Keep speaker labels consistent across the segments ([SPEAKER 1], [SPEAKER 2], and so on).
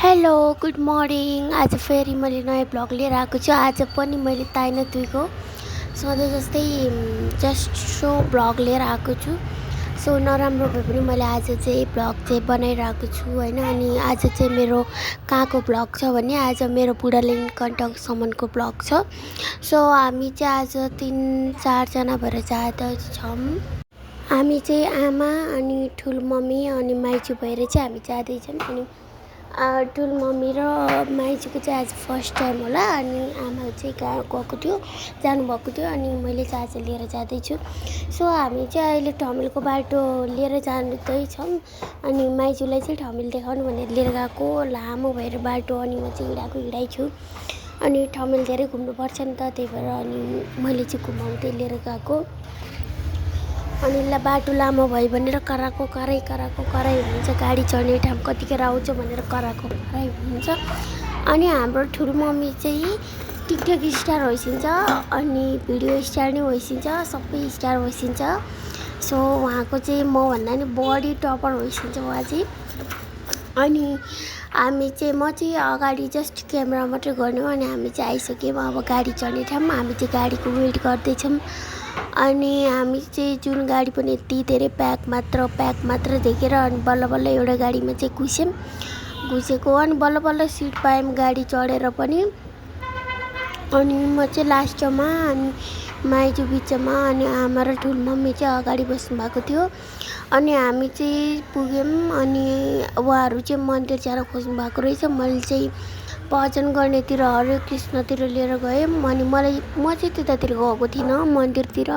[SPEAKER 1] Hello good morning. आज फेरि मैले नयाँ ब्लग लिएर आएको छु। आज पनि मैले ताइन तुईको सधैँ जस्तै जस्ट सो ब्लग लिएर आएको छु। सो नराम्रो भए पनि मैले आज चाहिँ ब्लग चाहिँ बनाइरहेको छु होइन। अनि आज चाहिँ मेरो कहाँको ब्लग छ भने आज मेरो बुढालिङ कन्टकसम्मको ब्लग छ। सो हामी चाहिँ आज 3-4जना भएर जाँदैछौँ। हामी चाहिँ आमा अनि ठुलो मम्मी अनि माइजू भएर चाहिँ हामी जाँदैछौँ। अनि ठुलो मम्मी र माइजूको चाहिँ आज फर्स्ट टाइम होला। अनि आमा चाहिँ गएको थियो जानुभएको थियो अनि मैले चाहिँ आज लिएर जाँदैछु। सो हामी चाहिँ अहिले ठमेलको बाटो लिएर जाँदैछौँ। अनि माइजूलाई चाहिँ ठमेल देखाउनु भनेर लिएर गएको लामो भएर बाटो। अनि म चाहिँ हिँडाइ छु। अनि ठमेल धेरै घुम्नुपर्छ नि त, त्यही भएर अनि मैले चाहिँ घुमाउँदै लिएर गएको। अनि बाटो लामो भयो भनेर कराएको कराई हुन्छ। गाडी चढ्ने ठाउँ कतिखेर आउँछ भनेर कराएको कराई हुन्छ। अनि हाम्रो ठुलो मम्मी चाहिँ टिकटक स्टार होइसिन्छ अनि भिडियो स्टार नै होइसिन्छ, सबै स्टार होइसिन्छ। सो उहाँको चाहिँ मभन्दा नि बढी टपर होइसिन्छ उहाँ चाहिँ। अनि हामी चाहिँ म चाहिँ अगाडि जस्ट क्यामेरा मात्रै गर्ने हो। अनि हामी चाहिँ आइसक्यौँ अब गाडी चढ्ने ठाउँ। हामी चाहिँ गाडीको वेट गर्दैछौँ। अनि हामी चाहिँ जुन गाडी पनि यति धेरै प्याक मात्र देखेर अनि बल्ल बल्ल एउटा गाडीमा चाहिँ घुसेको। अनि बल्ल बल्ल सिट पायौँ गाडी चढेर पनि। अनि म चाहिँ लास्टमा अनि माइजू बिचमा अनि आमा र ठुलो मम्मी चाहिँ अगाडि बस्नु भएको थियो। अनि हामी चाहिँ पुग्यौँ। अनि उहाँहरू चाहिँ मन्दिर जान खोज्नु भएको रहेछ। मैले चाहिँ भजन गर्नेतिर हरे कृष्णतिर लिएर गएँ। अनि म चाहिँ त्यतातिर गएको थिइनँ मन्दिरतिर।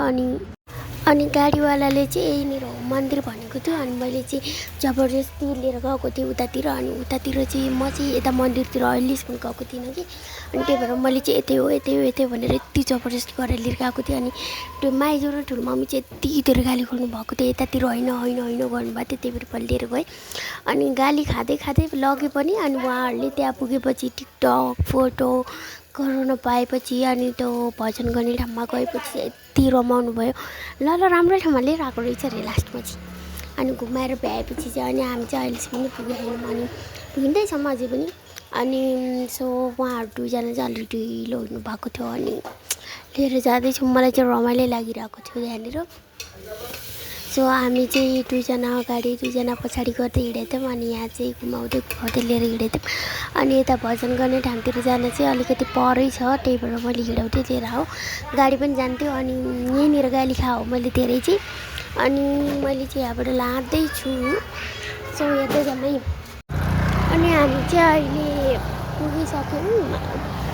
[SPEAKER 1] अनि गाडीवालाले चाहिँ यहीँनिर हो मन्दिर भनेको थियो। अनि मैले चाहिँ जबरजस्ती लिएर गएको थिएँ उतातिर। अनि उतातिर चाहिँ म चाहिँ यता मन्दिरतिर अहिलेसम्म गएको थिइनँ कि। अनि त्यही भएर मैले चाहिँ यतै हो भनेर यति जबरजस्ती गरेर लिएर गएको थिएँ। अनि त्यो माइजू र ठुलो मम्मी चाहिँ यति धेरै गाली खोल्नु भएको थियो, यतातिर होइन गर्नुभएको थियो। त्यही भएर मैले लिएर गएँ। अनि गाली खाँदै लगे पनि। अनि उहाँहरूले त्यहाँ पुगेपछि टिकटक फोटो गराउन पाएपछि अनि त्यो भजन गर्ने ठाउँमा गएपछि यति रमाउनु भयो। ल राम्रो ठाउँमा लिएर आएको रहेछ अरे लास्टमा चाहिँ। अनि घुमाएर भ्याएपछि चाहिँ अनि हामी चाहिँ अहिलेसम्म पनि पुगेन। अनि पुगिँदैछौँ अझै पनि। अनि सो उहाँहरू दुईजना चाहिँ अलि ढिलो हुनुभएको थियो। अनि लिएर जाँदैछौँ। मलाई चाहिँ रमाइलो लागिरहेको थियो त्यहाँनिर। सो हामी चाहिँ दुईजना अगाडि दुईजना पछाडि गर्दै हिँडेको थियौँ। अनि यहाँ चाहिँ घुमाउँदै लिएर हिँडेको थियौँ। अनि यता भजन गर्ने ठाउँतिर जान चाहिँ अलिकति परै छ, त्यही भएर मैले हिँडाउँदै लिएर आऊ गाडी पनि जान्थ्यो। अनि यहीँनिर गाली खाऊ मैले धेरै चाहिँ। अनि मैले चाहिँ यहाँबाट लाँदैछु। सो हेर्दै जाउँ है। अनि हामी चाहिँ अहिले पुगिसक्यौँ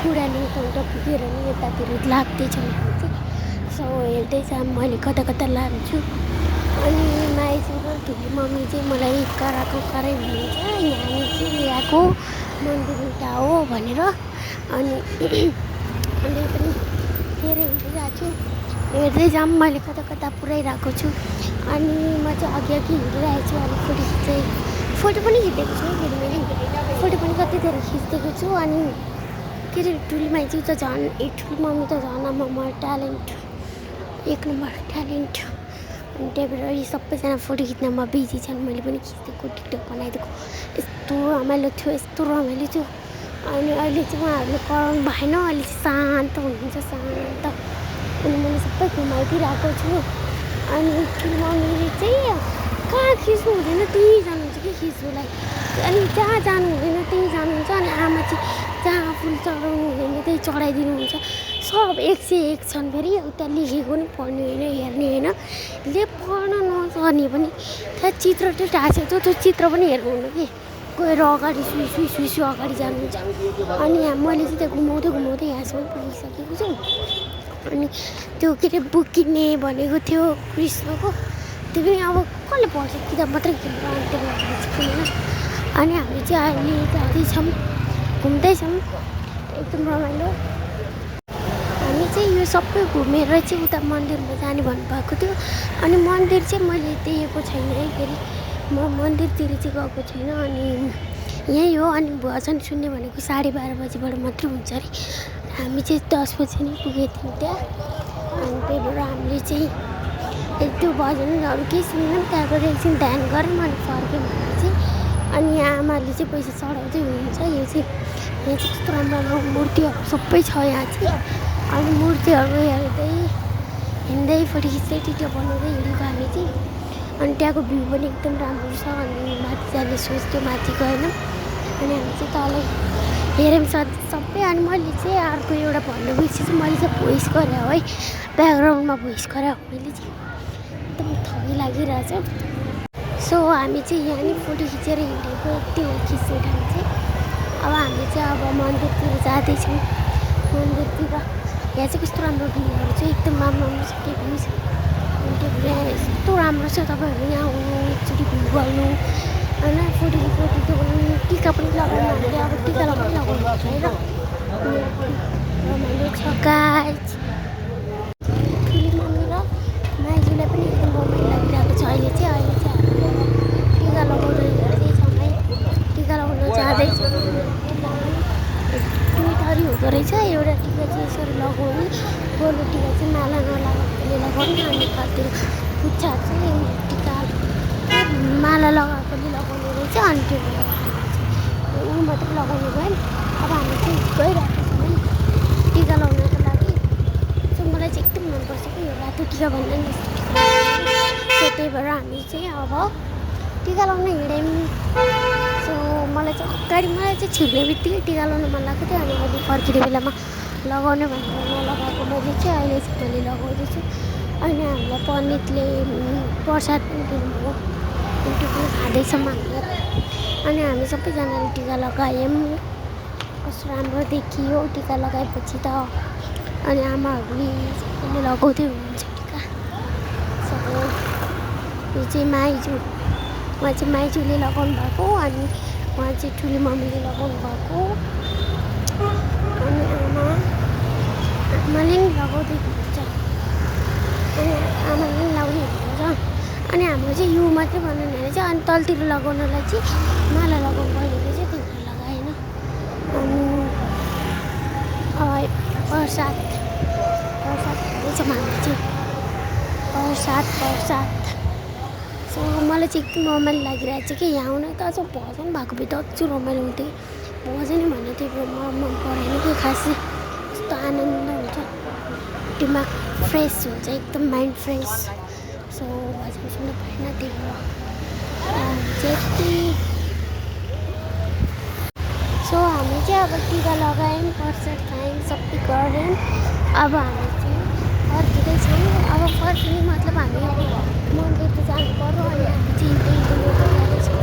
[SPEAKER 1] बुढालिङ कन्टक पुगेर नि यतातिर लाग्दैछौँ हामी चाहिँ। सो हेर्दै जाऊँ मैले कता लान्छु। अनि माइजू र ठुलो मम्मी चाहिँ मलाई कराई हुनुहुन्छ यहाँ चाहिँ ल्याएको मन्दिर उता हो भनेर। अनि पनि धेरै हुँदै गएको छु। हेर्दै जाऊँ मैले कता पुऱ्याइरहेको छु। अनि म चाहिँ अघि हिँडिरहेको छु। अनि फोटो पनि खिचेको छु फेरि मैले फोटो पनि कति धेरै खिचिदिएको छु। अनि के अरे ठुलो माइजू त झन् ठुलो मम्मी त झन् आमामा ट्यालेन्ट एक नम्बर ट्यालेन्ट। अनि त्यही भएर यो सबैजना फोटो खिच्नमा बिजी छन्। मैले पनि खिचिदिएको टिकटक बनाइदिएको यस्तो रमाइलो थियो। अनि अहिले चाहिँ उहाँहरूले कराउनु भएन। अहिले चाहिँ शान्त हुनुहुन्छ शान्त। अनि मैले सबै घुमाइदिइरहेको छु। अनि ठुलो मम्मीले चाहिँ कहाँ खिच्नु हुँदैन त्यहीँ जानुहुन्छ कि खिच्नुलाई। अनि जहाँ जानु हुँदैन त्यहीँ जानुहुन्छ। अनि आमा चाहिँ जहाँ फुल चढाउनु हुँदैन त्यही चढाइदिनुहुन्छ। सब 101 छन्। फेरि उता लेखेको नि पढ्ने होइन हेर्ने होइन पढ्न नसर्ने पनि त्यहाँ चित्र चाहिँ टाँसेको त्यो चित्र पनि हेर्नु हुनु कि गएर अगाडि सुई अगाडि जानुहुन्छ। अनि यहाँ मैले चाहिँ त्यहाँ घुमाउँदै यहाँसम्म पुगिसकेको छु। अनि त्यो के अरे बुक किन्ने भनेको थियो कृष्णको, त्यो पनि अब कसले पढ्छ किताब मात्रै किनेर अनि त्यो किनेन। अनि हामी चाहिँ अहिले जाँदैछौँ घुम्दैछौँ एकदम रमाइलो। हामी चाहिँ यो सबै घुमेर चाहिँ उता मन्दिरमा जाने भन्नुभएको थियो। अनि मन्दिर चाहिँ मैले देखेको छैन है। फेरि म मन्दिरतिर चाहिँ गएको छैन। अनि यहीँ हो। अनि भजन सुन्ने भनेको 12:30 बजीबाट मात्रै हुन्छ अरे। हामी चाहिँ 10 बजी नै पुगेको थियौँ त्यहाँ। अनि त्यही भएर हामीले चाहिँ त्यो भजनहरू केही सुनेनौँ। त्यहाँबाट एकछिन ध्यान गऱ्यौँ अनि फर्क्यौँ हामी चाहिँ। अनि यहाँ आमाले चाहिँ पैसा चढाउँदै हुनुहुन्छ। यो चाहिँ यहाँ चाहिँ कस्तो राम्रो राम्रो मूर्तिहरू सबै छ यहाँ चाहिँ। अनि मूर्तिहरू हेर्दै हिँड्दै फोटो खिच्दै टिटो बनाउँदै हिँडेको हामी चाहिँ। अनि त्यहाँको भ्यू पनि एकदम राम्रो छ। अनि माथि जाने सोच्थ्यो माथि गएन। अनि हामी चाहिँ तल हेऱ्यौँ सबै। अनि मैले चाहिँ अर्को एउटा भन्नु बिर्सेँ चाहिँ मैले चाहिँ भोइस गरेँ है, ब्याकग्राउन्डमा भोइस गरेँ मैले चाहिँ। एकदम थकै लागिरहेछ। सो हामी चाहिँ यहाँ नि फोटो खिचेर हिँडेको यति हो खिच्ने ठाउँ चाहिँ। अब हामी चाहिँ अब मन्दिरतिर जाँदैछौँ। मन्दिरतिर यहाँ चाहिँ कस्तो राम्रो भ्यूहरू चाहिँ एकदम राम्रो राम्रो छ। के भ्यू छ त्यो भ्यू यस्तो राम्रो छ। तपाईँहरू यहाँ आउनु एकचोटि भ्यू गर्नु होइन, फोटो टिका बनाउनु। टिका पनि लगाउनु, हामीले अब टिका लगाउनु लगाउनुपर्छ है। रमाइलो छ गाइस। ठुली मम्मी र माइजूलाई पनि एकदम रमाइलो लागिरहेको छ अहिले चाहिँ। हामीले टिका लगाउनु जाँदैछौँ है, टिका लगाउनु जाँदैछौँ। दुईवटा हुँदो रहेछ। एउटा टिका चाहिँ यसरी लगाउने, गोलो टिका चाहिँ माला नलगाएकोले लगाउने, अनि कति पुच्छा चाहिँ टिका माला लगाएकोले लगाउने रहेछ। अनि त्यो ऊ मात्रै लगाउनु गयो। अब हामी चाहिँ गइरहेको छौँ है टिका लगाउनको लागि। सो मलाई चाहिँ एकदम मनपर्छ कि यो रातो टिका भन्दा नि यस्तो टिका। सो त्यही भएर हामी चाहिँ अब टिका लगाउन हिँड्यौँ। सो मलाई चाहिँ छिर्ने बित्तिकै टिका लगाउनु मन लागेको थियो। अनि मैले फर्किने बेलामा लगाउने भनेर नलगाएको मैले चाहिँ अहिले चाहिँ मैले लगाउँदैछु। अनि हामीलाई पण्डितले प्रसाद पनि दिनुभयो, त्यो पनि खाँदैछौँ हामीले। अनि हामी सबैजनाले टिका लगायौँ। कस्तो राम्रो देखियो टिका लगाएपछि त। अनि आमाहरूले सबैले लगाउँदै हुनुहुन्छ टिका। सो यो चाहिँ माइजू, उहाँ चाहिँ माइजूले लगाउनु भएको। अनि उहाँ चाहिँ ठुली मम्मीले लगाउनु भएको। अनि आमाले नि लगाउँदै हुनुहुन्छ। अनि आमाले नि लगाउने हुनुहुन्छ। अनि हाम्रो चाहिँ यो मात्रै बनाउने रहेछ। अनि तलतिर लगाउनलाई चाहिँ माला लगाउनु पर्ने रहेछ, त्यही भएर लगाएन। अनि प्रसाद खाँदैछौँ हामीले चाहिँ, प्रसाद। सो मलाई चाहिँ एकदम रमाइलो लागिरहेको छ कि यहाँ आउन। त अझ भजन भएको भए त अझ रमाइलो हुन्थ्यो। भजनै भन्ने त्यो मन परेन कि खासै। कस्तो आनन्द हुन्छ, दिमाग फ्रेस हुन्छ, एकदम माइन्ड फ्रेस। सो भजन सुन्नु परेन, त्यही भएर चाहिँ। सो हामी चाहिँ अब टिका लगायौँ, प्रसाद खायौँ, सबै गऱ्यौँ। अब हामी चाहिँ फर्किँदैछौँ। अब फर्किने मतलब हामी मन्दिर त जानु पर्यो। अनि हामी चाहिँ त्यही जाँदैछौँ।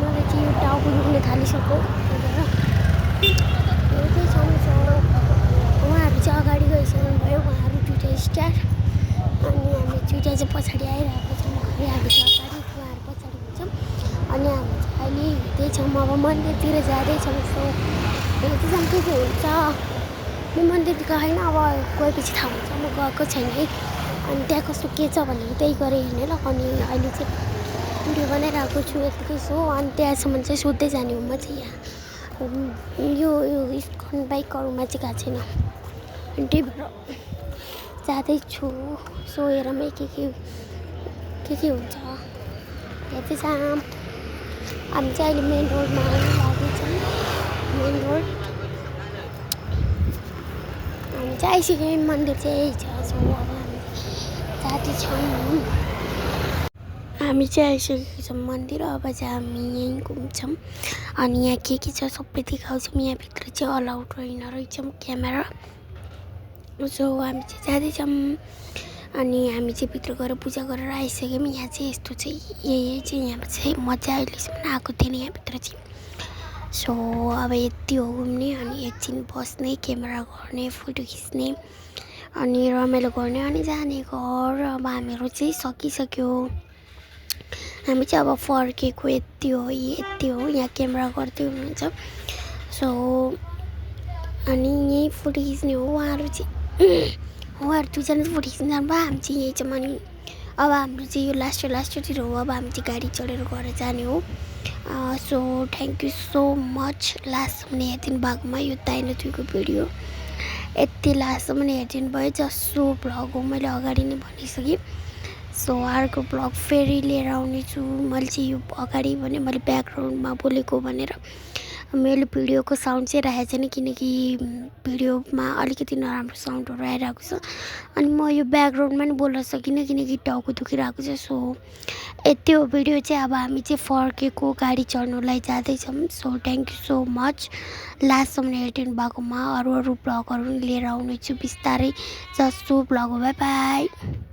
[SPEAKER 1] मलाई चाहिँ यो टाउको दुख्न थालिसक्यो। एउटैछौँ। सो उहाँहरू चाहिँ अगाडि गइसक्नु भयो, उहाँहरू दुइटा स्टार। अनि हामी दुइटा चाहिँ पछाडि आइरहेको छौँ। हामी चाहिँ अगाडि, उहाँहरू पछाडि हुन्छौँ। अनि हामी चाहिँ अहिले हिँड्दैछौँ। अब मन्दिरतिर जाँदैछौँ। सो हेर्दैछौँ के हुन्छ। म मन्दिर गएन, अब गएपछि थाहा हुन्छ। म गएको छैन है। अनि त्यहाँ कस्तो के छ भनेर त्यही गरेर हिँडेर। अनि अहिले चाहिँ भिडियो बनाइरहेको छु यतिकै। सो अनि त्यहाँसम्म चाहिँ सोध्दै जाने हो म चाहिँ। यहाँ यो इस्कन बाइकहरूमा चाहिँ गएको छैन। अनि त्यही भएर जाँदैछु। सो हेरौँ है के हुन्छ। हेर्दै जाऊँ। हामी चाहिँ अहिले मेन रोडमा आउनु लाग्दैछौँ। मेन रोड हामी चाहिँ आइसक्यौँ। मन्दिर चाहिँ यही छ। सो अब हामी जाँदैछौँ। हामी चाहिँ आइसकेको छौँ मन्दिर। अब चाहिँ हामी यहीँ घुम्छौँ। अनि यहाँ के छ सबै देखाउँछौँ। यहाँभित्र चाहिँ अलाउड रहेछौँ क्यामेरा। सो हामी चाहिँ जाँदैछौँ। अनि हामी चाहिँ भित्र गएर पूजा गरेर आइसक्यौँ। यहाँ चाहिँ यस्तो चाहिँ यही चाहिँ यहाँ चाहिँ मजा अहिलेसम्म आएको थिएन यहाँभित्र चाहिँ। सो अब यति हो घुम्ने। अनि एकछिन बस्ने, क्यामेरा गर्ने, फोटो खिच्ने, अनि रमाइलो गर्ने, अनि जाने घर। अब हामीहरू चाहिँ सकिसक्यो। हामी चाहिँ अब फर्केको यति हो यहाँ क्यामेरा गर्दै हुनुहुन्छ। सो अनि यहीँ फोटो खिच्ने हो। उहाँहरू दुईजना फोटो खिच्न जानुभयो। हामी चाहिँ यहीँ छौँ। अनि अब हाम्रो चाहिँ यो लास्टतिर हो। अब हामी चाहिँ गाडी चढेर घर जाने हो। So thank you so much लास्टसम्म हेरिदिनु भएकोमा। यो ताइन तुईको भिडियो यति लास्टसम्म हेरिदिनु भयो। जसो भ्लग हो मैले अगाडि नै भनिसकेँ। सो अर्को ब्लग फेरि लिएर आउनेछु। मैले चाहिँ यो अगाडि भने मैले ब्याकग्राउन्डमा बोलेको भनेर मैले भिडियोको साउन्ड चाहिँ राखेको छैन, किनकि भिडियोमा अलिकति नराम्रो साउन्डहरू आइरहेको छ अनि म यो ब्याकग्राउन्डमा नि बोल्न सकिनँ किनकि टाउको दुखिरहेको छ। सो यति हो भिडियो चाहिँ। अब हामी चाहिँ फर्केको गाडी चढ्नुलाई जाँदैछौँ। So thank you so much लास्टसम्म हेरिदिनु भएकोमा। अरू ब्लगहरू लिएर आउनेछु बिस्तारै। जस्तो ब्लग हो, बाई बाई।